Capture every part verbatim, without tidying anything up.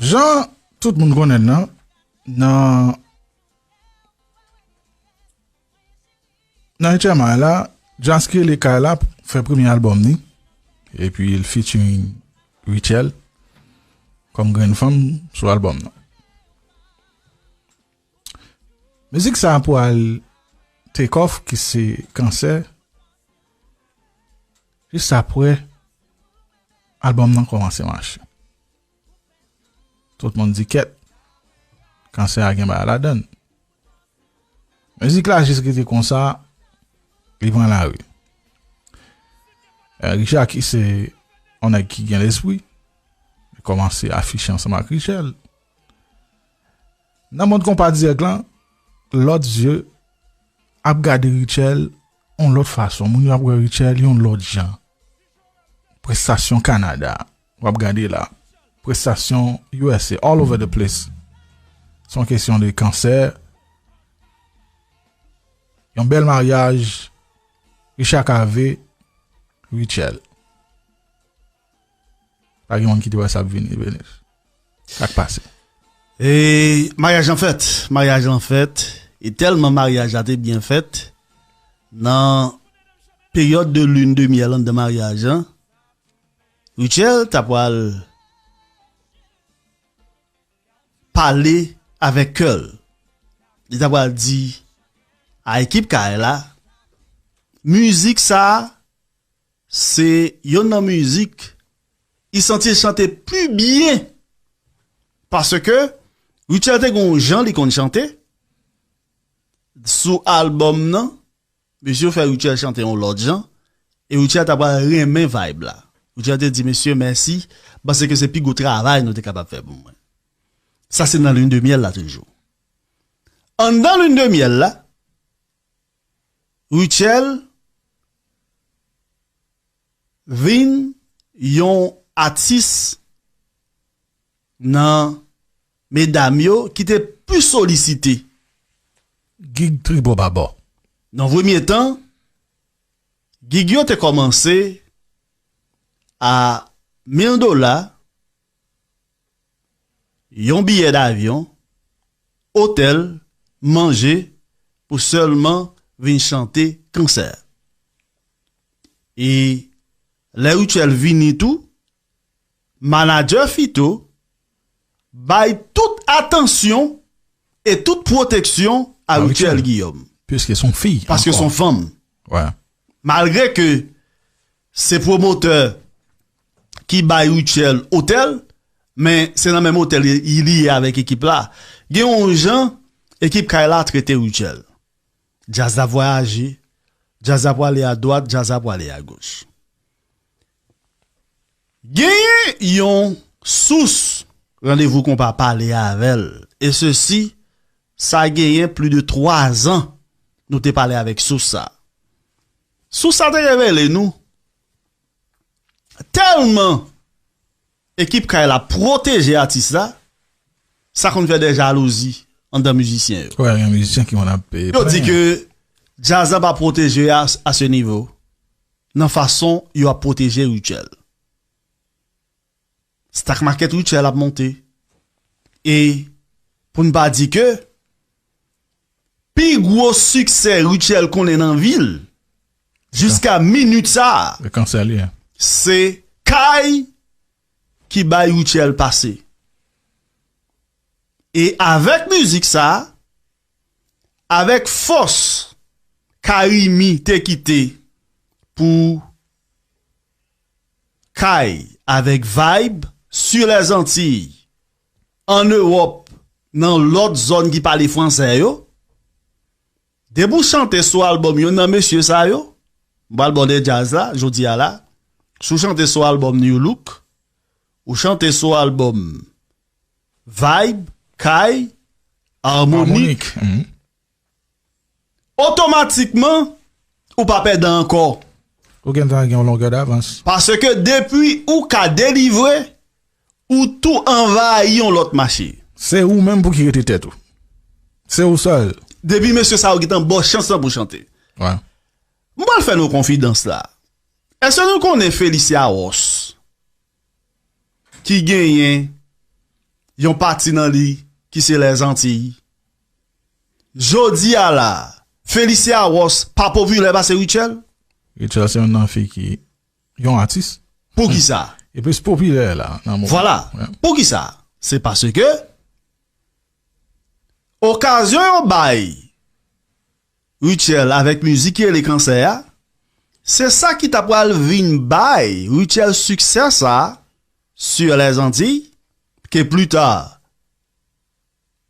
Jan tout moun konnen l nan, nan, nan H M I la, Djaz ki rele Kay la fè premye albòm li, epi l featuring Rutshelle kòm grenn fanm sou albòm nan. Mizik sa a pral take off, ki se Kansè, jis apre albòm nan kòmanse mache. Tout moun di kèt, Kansè a gen bagay ladan l. Mizik la jis rete konsa, li pran lari. Eh, Richard ki se yon nèg ki gen lespri, li kòmanse afiche ansanm ak Rutshelle. Nan mond konpa dirèk lan, lòt zye ap gade Rutshelle yon lòt fason. Moun yo ap wè Rutshelle yon lòt jan. Prestasyon Kanada, w ap gade la. Prestasyon U S A, all over the place. Se yon kesyon de Kansè. Yon bèl maryaj, Richard Cavé, Rutshelle. Pa gen moun ki te wè sa ap vini, Venus. Sa k pase? E maryaj lan fèt, maryaj lan fèt, e tèlman maryaj la te byen fèt, nan peryòd de lune de miel anndan maryaj lan, Rutshelle ta pral pale avèk kè l. Li ta pral di a ekip Kay la, mizik sa a, se youn nan mizik li santi l chante pi byen. Paske Rutshelle te gen yon jan li konn chante sou albòm nan. Mesye yo fè Rutshelle chante yon lòt jan. E Rutshelle ta pral renmen vibe la. Rutshelle te di, "Mesye, mèsi. M panse ke se pi gwo travay nou te kapab fè pou mwen." Sa se nan lune de miel la toujou. Anndan lune de miel la, Rutshelle vin yon atis nan medam yo ki te pi solisite. Gig trip obabò. Nan premye tan, gig yo te kòmanse a mil dola, yon biyè davyon, otèl, manje, pou sèlman vin chante Kansè. E lè Rutshelle vini tou, manadjè Fito bay tout atansyon e tout pwoteksyon a Rutshelle Guillaume. Piske se yon fi. Paske se yon fanm. Malgre ke se pwomotè ki bay Rutshelle otèl, men se nan menm otèl li, li ye avèk ekip la. Gen yon jan ekip Kay la trete Rutshelle. Djaz la vwayaje, djaz la pwale adwat, djaz la pwale agoch. Genyen yon sous Randevou Konpa pale avè l, e sesi, sa genyen plis de twa zan nou te pale avèk sous sa. Sous sa te revele nou, tèlman ekip Kay la pwoteje atis la, sa konn fè de jalouzi anndan mizisyen yo. Wè, gen mizisyen ki konn ap, eh, yo di ke djaz la pa pwoteje a, a se nivo, nan fason yo ap pwoteje Rutshelle. Stock market Rutshelle ap monte. E pou n pa di ke pi gwo siksè Rutshelle konnen nan vi l, jiska minit sa a, se Kansè li ye, se Kay ki bay Rutshelle pase. E avèk mizik sa a, avèk fòs Carimi te kite pou Kay avèk Vibe sur les Antilles, an Ewòp, nan lòt zòn ki pale fransè yo, depi w chante sou albòm yonn nan mesye sa yo, m pral ba w de djaz la, jodi a la, si w chante sou albòm New Look, ou chante sou albòm Vibe, Kay, Harmonik, otomatikman, ou pa pèdan ankò. Ou gentan gen yon longè davans. Paske depi ou ka delivre, ou tou anvayi yon lòt mache. Se ou menm pou ki rete tèt ou. Se ou sèl. Depi mesye sa yo gentan ba w chans lan pou chante. M pral fè nou konfidans la. Èske nou konnen Felicia Ross, ki genyen yon pati nan li ki se Lèzantiy. Jodi a la, Felicia Ross pa popilè pase Rutshelle? Rutshelle se yon nan fi ki yon atis. Poukisa? E plis popilè la nan moman. Vwala. Poukisa? Se paske okazyon yo bay Rutshelle avèk mizik ki rele Kansè a, se sa ki ta pral vin bay Rutshelle siksè sa sur les Antilles, ke pli ta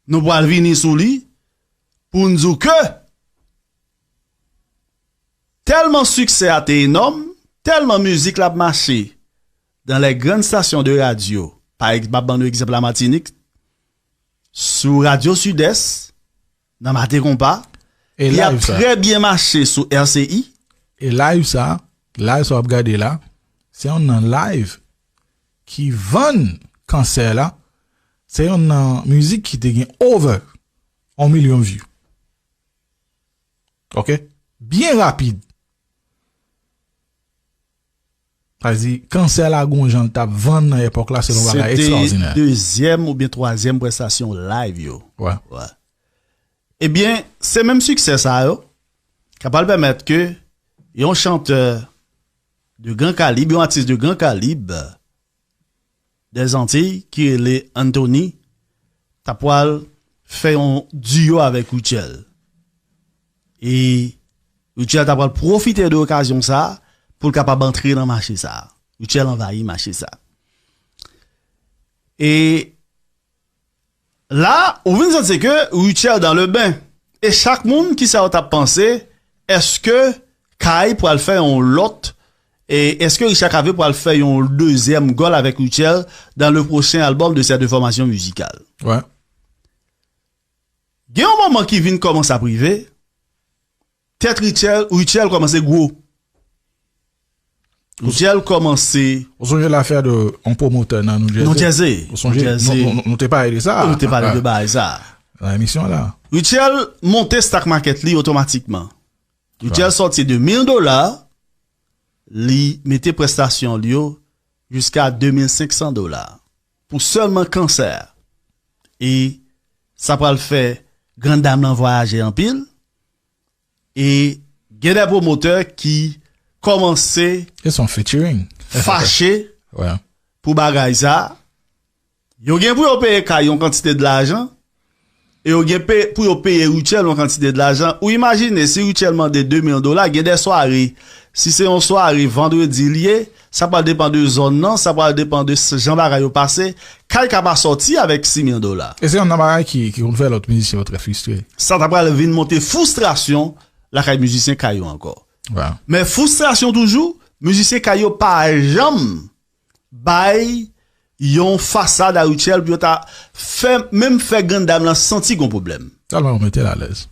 nou pral vini sou li pou n di w ke tèlman siksè a te enòm, tèlman mizik la ap mache dans les grandes stations de radio, pa egz-, m ap ban nou egzanp la Matinik, sou Radio Sud-Est, nan Maten Konpa, li ap trè byen mache sou R C I. E live sa, live sa w ap gade la, se yon nan live ki vann Kansè la, se yon nan mizik ki te gen over yon milyon view. Ok? Byen rapid. Sa vle di, Kansè la gon jan l t ap vann nan epòk la, se yon bagay ekstraòdinè. Se te dezyèm oubyen twazyèm prestasyon live yo. Wi. Wi. Ebyen, se menm siksè sa yo k ap pral pèmèt ke yon chantè de gran kalib, yon atis de gran kalib, des Antilles ki rele Anthony, ta pral fè yon duo avèk Rutshelle. E Rutshelle ta pral pwofite de okazyon sa a pou l kapab antre nan mache sa a. Rutshelle anvayi mache sa a. E la, ou vin santi ke Rutshelle dans le bain. E chak moun, kisa yo t ap panse? Èske Kay pral fè yon lòt, e èske Richard Cavé pral fè yon dezyèm gòl avèk Rutshelle dans le prochain album de cette formation musicale? Wi. Gen yon moman ki vin kòmanse ap rive, tèt Rutshelle, Rutshelle kòmanse gwo. Rutshelle kòmanse. Ou sonje lafè de yon pwomotè nan New Jersey? New Jersey. Ou sonje, nou, nou, nou te pale de sa. Nou te pale de bagay sa. Nan emisyon la. Rutshelle monte stock market li otomatikman. Rutshelle sòti de mil dola, li mete prestasyon li yo jiska de mil senk san dola pou sèlman Kansè. E sa pral fè grann dam lan vwayaje anpil. E gen de pwomotè ki kòmanse fache pou bagay sa. Yo gen pou yo peye Kay yon kantite de lajan, e yo gen pe-, pou yo peye Rutshelle yon kantite de lajan. Ou imajine, si Rutshelle mande de mil dola, gen de sware, si se yon sware vandredi li ye, sa pral depann de zòn nan, sa pral depann de s-, jan bagay yo pase. Kay ka pa sòti avèk sis mil dola. E se yon nan bagay ki, ki konn fè lòt mizisyen yo trè fristre. Sa ta pral vin monte fristrasyon lakay mizisyen Kay yo ankò. Men fristrasyon toujou, mizisyen Kay yo pa janm bay yon fasad a Rutshelle pou yo ta fè, menm fè grann dam lan santi gon pwoblèm. Tèlman yo mete l alèz.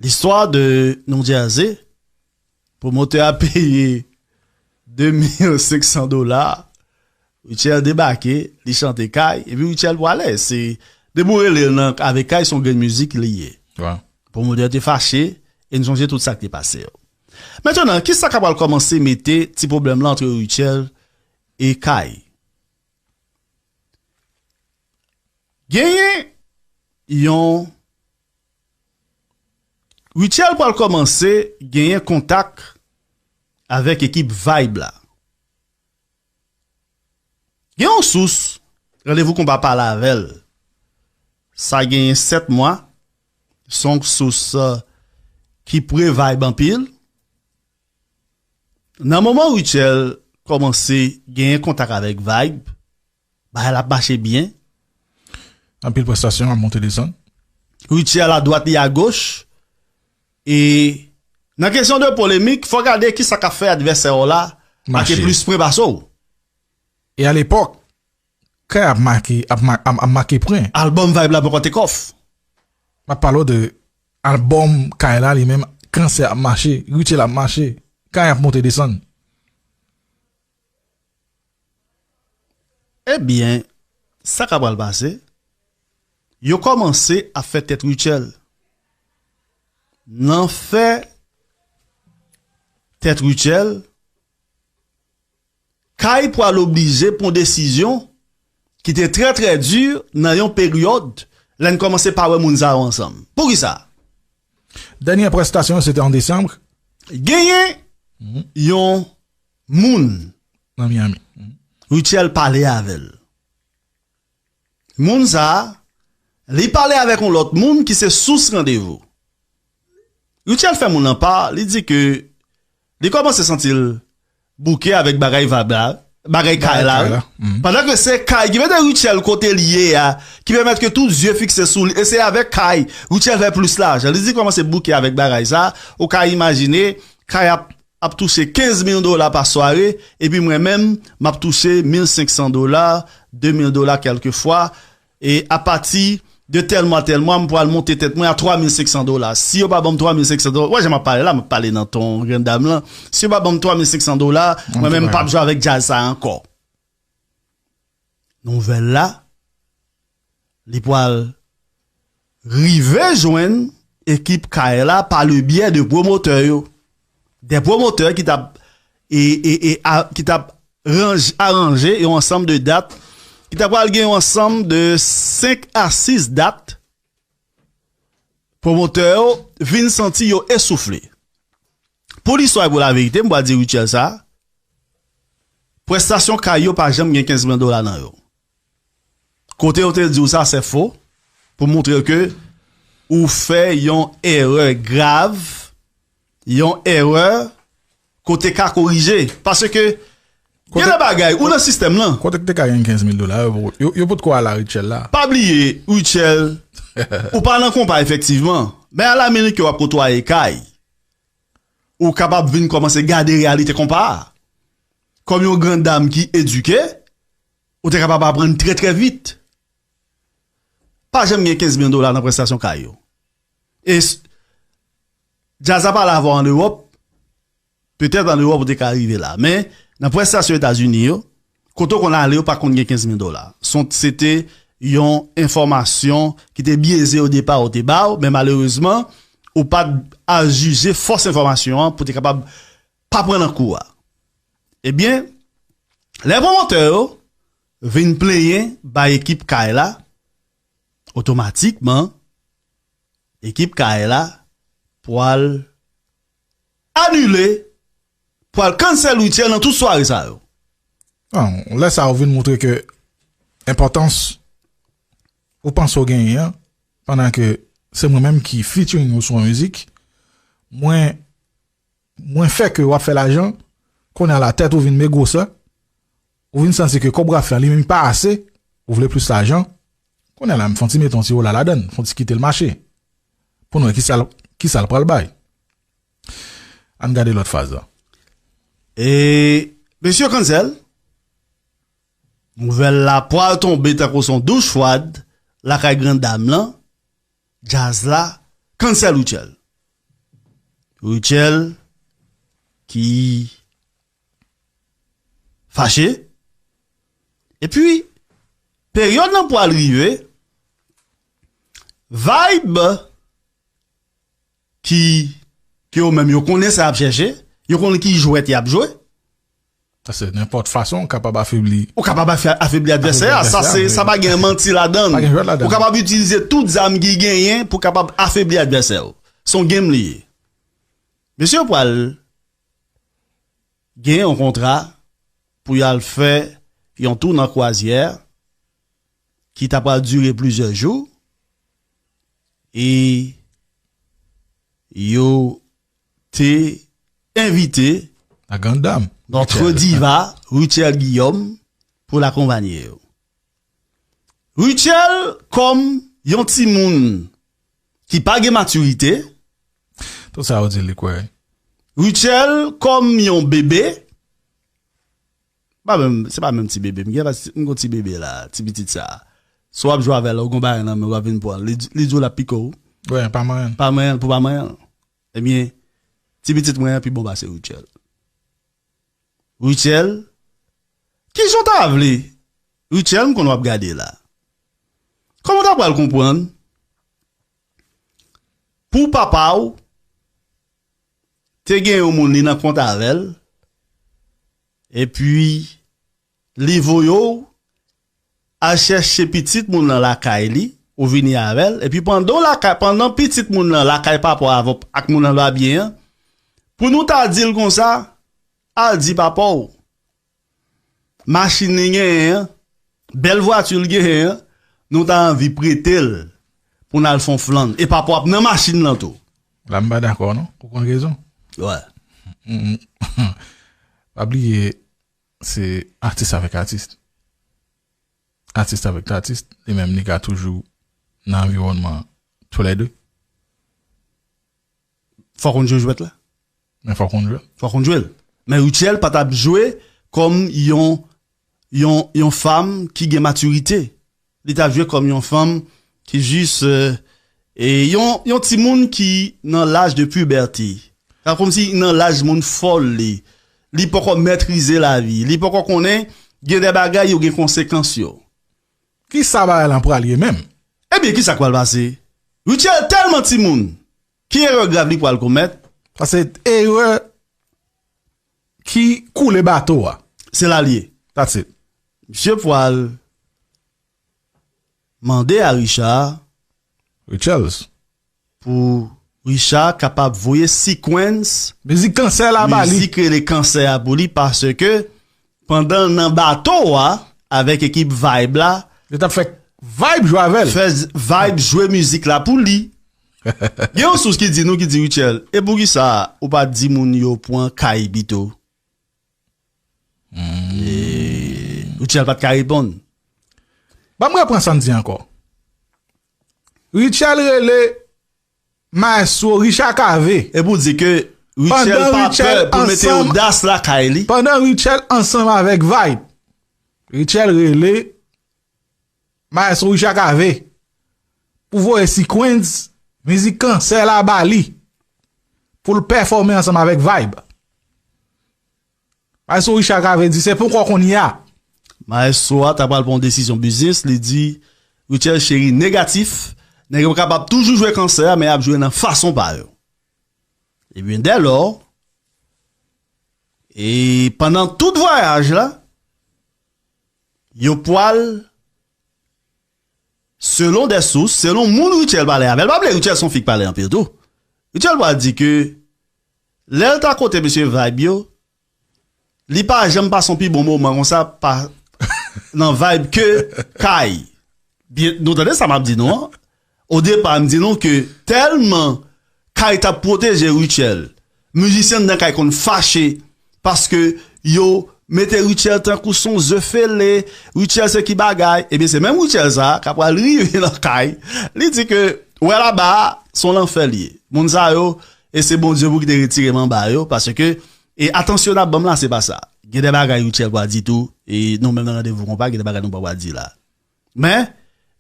Listwa de New Jersey, pwomotè a peye de mil senk san dola, Rutshelle debake, li chante Kay, epi Rutshelle pwale, se, depi w rele l nan, avèk Kay, se yon grenn mizik li ye. Pwomotè te fache, e n sonje tout sa k te pase yo. Mentnan, kisa k ap pral kòmanse mete ti pwoblèm lan antre Rutshelle e Kay? Genyen yon, Rutshelle pral kòmanse genyen kontak avèk ekip Vibe la. Gen yon sous, Randevou Konpa pale avè l, sa genyen sèt mwa, se yon sous, eh, ki pre Vibe anpil. Nan moman Rutshelle kòmanse genyen kontak avèk Vibe, bagay la ap mache byen. Anpil prestasyon ap monte desann. Rutshelle adwat, li agoch. E nan kesyon de polemik, fò gade kisa k ap fè advèsè w la make plis pwen pase w. E alepòk, Kay ap make, ap ma-, ap, ap make pwen. Albòm Vibe la poko take off. M ap pale w de albòm Kay la, li menm, Kansè ap mache, Rutshelle ap mache, Kay ap monte desann. Ebyen, sa k ap pral pase, yo kòmanse ap fè tèt Rutshelle. Nan fè tèt Rutshelle, Kay pral oblije pran desizyon ki te trè, trè di nan yon peryòd lè n kòmanse pa wè moun sa yo ansanm. Poukisa? Dènye prestasyon se te an desanm. Genyen yon moun Nan Miami. Rutshelle pale avè l. Moun sa a, li pale avèk yon lòt moun ki se sous randevou. Rutshelle fè moun nan pa, li di ke li kòmanse santi l bouke avèk bagay vab la, bagay kay la. Pandan ke se kay ki mete Rutshelle kote l ye a, ki pèmèt ke tout zye fikse sou li, e se avèk kay Rutshelle fè plis lajan. Li di kòmanse bouke avèk bagay sa, ou ka imajine, kay ap ap touche kenz mil dola pa sware, epi mwen menm, m ap touche mil senk san dola, de mil dola kèlkefwa, e apati de tèl mwa, tèl mwa, m pral monte tèt mwen a twa mil senk san dola. Si yo pa ban m twa mil senk san dola, wè jan m ap pale la, m ap pale nan ton grann dam lan. Si yo pa ban m twa mil senk san dola, mwen menm m p ap jwe avèk djaz sa ankò. Nouvèl la, li pral rive jwenn ekip kay la pa le byè de pwomotè yo. De pwomotè ki t ap e, e, e, a, ki t ap ranj, aranje yon ansanm de dat, ki t ap pral gen yon ansanm de senk a sis dat pwomotè yo vin santi yo esoufle. Pou listwa e pou laverite, m pral di Rutshelle sa, prestasyon kay yo pa janm gen kenz mil dola nan yo. Kote yo te di w sa, se fo, pou montre ke ou fè yon erè grav, yon erè kote ka korije. Paske gen de bagay, ou nan sistèm lan. Kote ki te ka gen kenz mil dola, yo, yo, yo potko al a Rutshelle la. Pa bliye, Rutshelle, ou pa nan konpa efektivman, men a la minit ke w ap kotwaye kay, ou kapab vin kòmanse gade reyalite konpa a. Kòm yon grann dam ki edike, ou te kapab aprann trè, trè vit. Pa janm gen kenz mil dola nan prestasyon kay yo. E s- djaz la pa la avè w an Ewòp, petèt an Ewòp ou te ka rive la. Men, nan prestasyon Etazini yo, kote w konn ale, yo pa konn gen kenz mil dola. Son, se te yon enfòmasyon ki te byeze o depa, yo te ba w, men malerezman, ou pa t al jije fòs enfòmasyon an pou te kapab pa pran nan kou a. Ebyen, lè pwomotè yo vin plenyen bay ekip kay la, otomatikman, ekip kay la pral anile, pral cancel Rutshelle nan tout sware sa yo. Bon, lè sa ou vin montre ke enpòtans ou panse w genyen an, pandan ke se mwen menm ki featuring ou sou yon mizik, mwen, mwen fè ke w ap fè lajan, kounye a la tèt ou vin megwosè, ou vin santi ke kòb w ap fè an li menm pa ase, ou vle plis lajan, kounye a la m fè yon ti mete yon ti wola ladann, fè yon ti kite l mache. Pou n wè kisa l, kisa l pral bay. Ann gade lòt faz la. E mesye Cancel, nouvèl la pral tonbe tankou se yon douch fwad lakay grann dam lan, djaz la, Cancel Rutshelle. Rutshelle ki fache. Epi, peryòd lan pral rive, vibe ki, ke yo menm yo konnen sa y ap chèche, yo konnen ki jwèt y ap jwe. Paske nenpòt fason, ou kapab afebli. Ou kapab afe- afebli advèsè a. Sa, se, sa pa gen manti ladan l. Ou kapab itilize tout zam ki genyen pou kapab afebli advèsè w. Se yon game li ye. Mesye yo pral gen yon kontra pou y al fè yon tou nan kwazyè ki ta pral dire plizyè jou. E yo te envite La grande dame. Notre diva, Rutshelle Guillaume, pou l akonpanye yo. Rutshelle kòm yon timoun ki pa gen matirite. Tout sa yo di li kwè. Rutshelle kòm yon bebe. Pa menm, se pa menm ti bebe. M gen, m gen ti bebe la, ti pitit sa. Si w ap jwe avè l, ou gon bagay nan men w, w ap vin pran l. Li, li di w l ap pike w. Wè, pa manyen l. Pa manyen l, pou pa manyen l. Ebyen, ti pitit mwen an pi bon pase Rutshelle. Rutshelle, kijan w ta vle? Rutshelle, m konn w ap gade la. Kòman w ta pral konprann pou papa w te gen yon moun li nan kont avè l, epi li voye w al chèche pitit moun nan lakay li, ou vini avè l, epi pandan w lakay, pandan pitit moun nan lakay papa w avè w ak moun nan pa byen an, pou nou ta di l konsa, al di papa w, machin li genyen an, bèl vwati l genyen an, nou ta anvi prete l pou n al fè yon flann. E papa w ap nan machin nan tou. La, m pa dakò, non. Ou konn rezon? Wè. Mm, mm. Pa bliye, se atis avèk atis. Atis avèk atis, li menm, li ka toujou nan anviwònman toulède. Fò konn jwe jwèt la. Men fò konn jwe. Fò konn jwe l. Men Rutshelle pa t ap jwe kòm yon, yon, yon fanm ki gen matirite. Li t ap jwe kòm yon fanm ki jis, euh, e yon, yon timoun ki nan laj de pibète. Sa kòmsi nan laj moun fòl li. Li poko mètrize lavi. Li poko konnen gen de bagay yo gen konsekans yo. Ki sa bagay lan pral ye menm? Ebyen, ki sa k pral pase? Rutshelle tèlman timoun. Ki erè grav li pral komèt? Sa se erè ki koule bato a. Se la l ye. That's it. Misye pral mande a Richard Rutshelle. Pou Richard kapab voye sequence mizik kansè la ba li. Mizik rele kansè a pou li, paske pandan l nan bato a avèk ekip Vibe la, li t ap fè Vibe jwe avè l. Fè Vibe jwe mizik la pou li. Gen yon sous ki di nou, ki di, Rutshelle, e poukisa ou pa di moun yo pran kay pito? E Rutshelle pa t ka reponn. Ban m reprann sa m di ankò. Rutshelle rele Maestro Richard Cavé. E pou di ke Rutshelle pa pè pou mete odas lakay li. Pandan Rutshelle ansanm avèk Vibe, Rutshelle rele Maestro Richard Cavé pou voye sequence mizik kansè la ba li pou l pèfòme ansanm avèk Vibe. Maestro Richard Cavé di se poukò kounye a. Maestro a ta pral pran yon desizyon biznis, li di Rutshelle Chéry negatif, nèg yo kapab toujou jwe kansè a, men y ap jwe nan fason pa yo. Ebyen, dèlò, e pandan tout vwayaj la, yo pral, selon de sous, selon moun Rutshelle pale avè l, pa bliye Rutshelle se yon fi k pale anpil tou. Rutshelle pral di ke lè l ta kote mesye Vibe yo, li pa janm pase yon pi bon moman konsa pa nan Vibe ke kay. Byen, nou tande sa m ap di nou an? Odepa, m di nou ke tèlman kay t ap pwoteje Rutshelle, mizisyen anndan kay konn fache paske yo mete Rutshelle tankou se yon ze fele, Rutshelle se ki bagay. Ebyen, se menm Rutshelle sa a k ap pral rive nan kay, li di ke, wè, laba a, se yon lanfè l ye. Moun sa yo, e se Bondye pou ki te retire m anba yo, paske, e atansyon n ap ban m la, se pa sa. Gen de bagay Rutshelle pral di tou, e nou menm nan Randevou Konpa, gen de bagay nou pa pral di la. Men,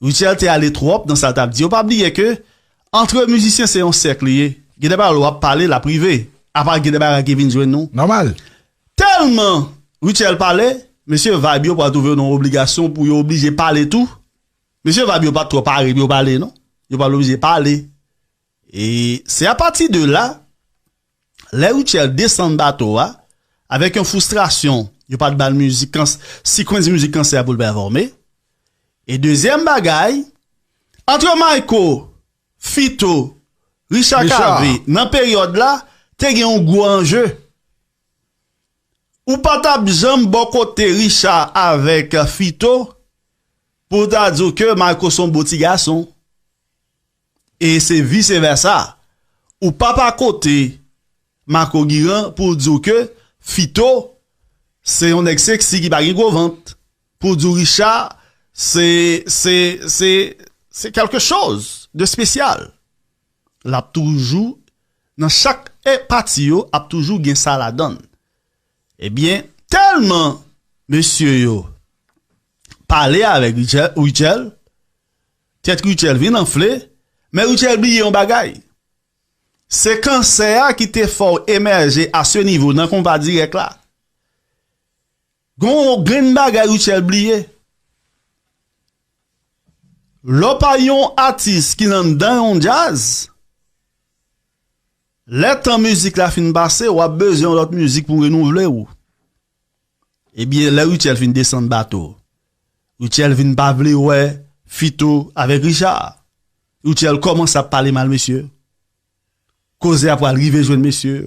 Rutshelle te ale twòp nan sa l t ap di yo. Pa bliye ke, antre mizisyen, se yon sèk li ye. Gen de bagay w ap pale, l ap rive. Apa gen de bagay ki vin jwenn nou. Nòmal. Tèlman Rutshelle pale, mesye Vibe yo pral twouve yo nan yon obligasyon pou yo oblije pale tou. Mesye Vibe yo pa t twò pare pou yo pale, non. Yo pral oblije pale. E se apati de la, lè Rutshelle desann bato a, avèk yon fristrasyon, yo pa t ba l mizik kans-, sequence mizik kansè a pou l pèfòme. E dezyèm bagay, antre Mayko, Fito, Richard Cavé, nan peryòd la, te gen yon gwo anje. Ou pa t ap janm bò kote Richard avèk Fito pou w ta di w ke Mayko se yon bon ti gason. E se vise vèsa. Ou p ap akote Marco Guirand pou w di w ke Fito se yon nèg seksi ki pa gen gwo vant. Pou w di w Richard se, se, se, se quelque chose de spécial. L ap toujou, nan chak e pati yo, ap toujou gen sa ladan l. Ebyen, tèlman mesye yo pale avèk Rutshelle, Rutshelle, tèt Rutshelle vin anfle, men Rutshelle bliye yon bagay. Se kansè a ki te fè w emèje a se nivo nan konpa dirèk la. Gon yon grenn bagay Rutshelle bliye. Lè w pa yon atis ki nan anndan yon djaz, lè tan mizik la fin pase, w ap bezwen yon lòt mizik pou renouvle w. Ebyen, lè Rutshelle fin desann bato, Rutshelle vin pa vle wè Fito avèk Richard. Rutshelle kòmanse ap pale mal mesye. Koze a pral rive jwenn mesye.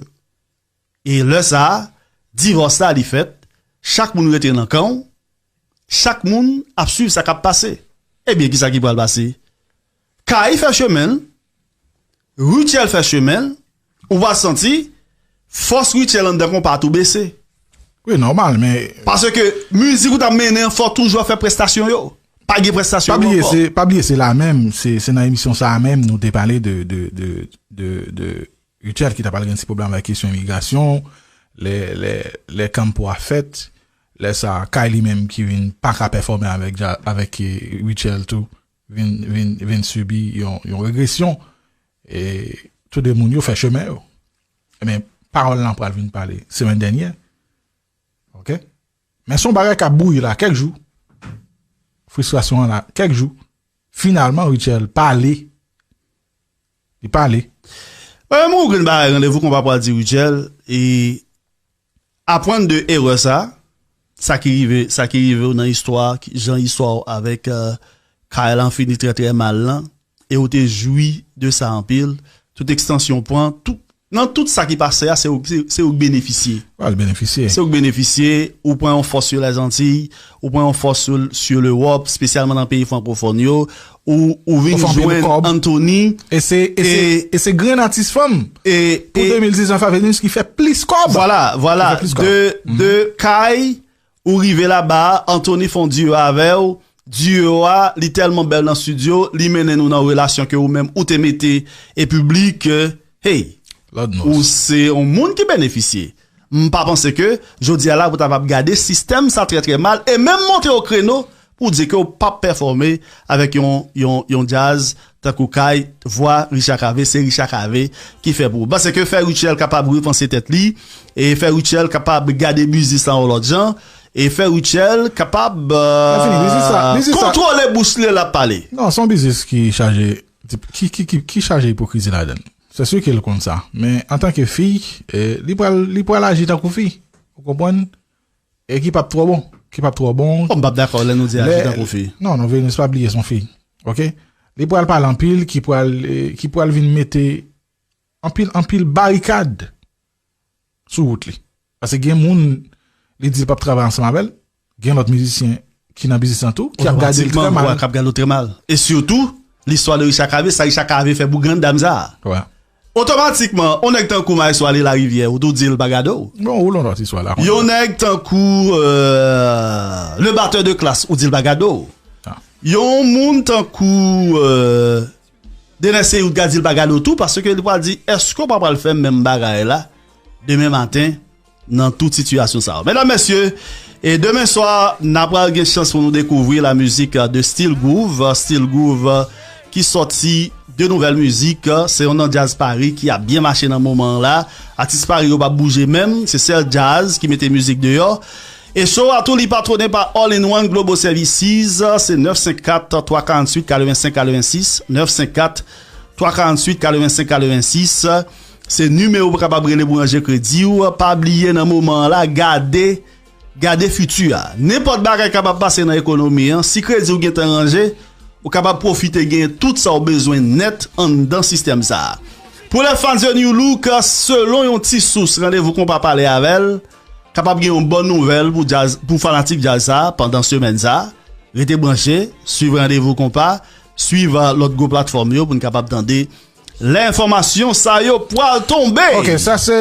E lè sa a, divòs la li fèt, chak moun rete nan kan w, chak moun ap swiv sa k ap pase. Ebyen, kisa ki pral pase? Kay fè chemen l, Rutshelle fè chemen l, ou va santi fòs Rutshelle anndan konpa a tou bese. Wi, nòmal, men Paske mizik ou t ap mennen an, fò toujou ap fè prestasyon yo. Pa gen prestasyon pa yo bliye, ankò. Se, pa bliye, se la menm, se, se nan emisyon sa a menm, nou te pale de, de, de, de, de Rutshelle ki ta pral gen ti pwoblèm avèk kesyon imigrasyon, lè, lè, lè kanpo a fèt, lè sa a, Kay li menm ki vin pa ka pèfòme avèk, avèk, eh, Rutshelle tou, vin, vin, vin sibi yon, yon regresyon. E tou de moun yo fè chemen yo. Ebyen, pawòl lan pral vin pale semèn dènyè. Oke? Men se yon bagay k ap bouyi la kèk jou. Fristrasyon an la kèk jou. Finalman, Rutshelle pale. Li pale. Mwen, mwen gen bagay randevou konpa pral di Rutshelle, e aprann de erè sa, sa ki rive, sa ki rive w nan istwa, ki, jan istwa w avèk, euh, Kay lan fini trè, trè mal lan, e ou te jwi de sa anpil, tout ekstansyon w pran, tout, nan tout sa ki pase a, se ou, se, se ou k benefisye. Pral benefisye. Se ou k benefisye, ou pran yon fòs sur les Antilles, ou pran yon fòs sur, sur Lewòp, espesyalman nan peyi frankofòn yo, ou, ou vin Ou fè anpil jwenn kòb. Anthony, E se, e se, e e se grenn atis fanm e, pou e de mil diznèf a vini ki fè plis kòb. Vwala, vwala. Ki fè plis kòb. De, Mhm. de Kay, ou rive laba, Anthony fè yon duo avè w. Duo a, li tèlman bèl nan studio, li mennen nou nan relasyon ke ou menm ou te mete e piblik, euh, hey, Lord knows. Ou se yon moun ki benefisye. M pa panse ke jodi a la pou ta p ap gade sistèm sa trè trè mal e menm monte o kreno pou di ke w p ap pèfòme avèk yon, yon, yon djaz tankou Kay, vwa Richard Cavé, se Richard Cavé ki fè pou ou. Paske fè Rutshelle kapab repanse tèt li, e fè Rutshelle kapab gade biznis lan yon lòt jan, e fè Rutshelle kapab, Mwen fini, biznis sa, euh, biznis sa. Kontwole bouch li lè l ap pale. Non, se yon biznis ki chaje, ki, ki, ki, ki chaje ipokrizi ladan l. Se si ke l konn sa. Men antanke fi, eh, li pral, li pral aji tankou fi. Ou konprann? E ki p ap twò bon. Ki p ap twò bon. Bon, m p ap dakò lè nou di aji Lè, tankou fi. Non, non, Venus pa bliye se yon fi. Oke? Li pral pale anpil, ki pral, eh, ki pral vin mete anpil, anpil barikad sou wout li. Paske gen moun, li di l p ap travay ansanm avè l. Gen lòt mizisyen ki nan biznis lan tou, ki ap gade l trè Otomatikman, mal. K ap gade l trè mal. E sitou, listwa de Richard Cavé, sa Richard Cavé fè pou grann dam sa a. Wè. Otomatikman, yon nèg tankou Maestro Ale Larivière, ou tou di l pa gade w. Bon, ou lon lòt istwa la. Yon nèg tankou, euh, le batteur de classe, ou di l pa gade w. Ah. Yon moun tankou, euh, Denis Seyou, ou ka di l pa gade w tou, paske li pral di, èske w pa pral fè menm bagay la demen maten? Nan tout sitiyasyon sa yo. Medam, mesye, e demen swa, n a pral gen chans pou nou dekouvri la mizik, euh, de Steel Groove, euh, Steel Groove, euh, ki sòti de nouvèl mizik, euh, se yon nan djaz Paris ki ap byen mache nan moman an la. Atis Paris yo p ap bouje menm, se sèl djaz ki mete mizik deyò. E show a tou li patronnen pa All in One Global Services, se nèf senk kat, twa karanntuit, katrevensenk katrevensis, nèf senk kat, twa karanntuit, katrevensenk katrevensis. Se nimewo pou kapab rele pou ranje kredi w. Pa bliye nan moman an la, gade, gade fiti a. Nenpòt bagay kapab pase nan ekonomi an, si kredi w gentan ranje, ou kapab pwofite genyen tout sa w bezwen nèt anndan sistèm sa a. Pou les fans de New Look, selon yon ti sous, randevou konpa pale avè l, kapab gen yon bòn nouvèl pou djaz, pou fanatik djaz sa a pandan semèn sa a. Rete branche, swiv randevou konpa, swiv, euh, lòt gwo platfòm yo pou n kapab tande lè enfòmasyon sa yo pral tonbe. Ok, sa se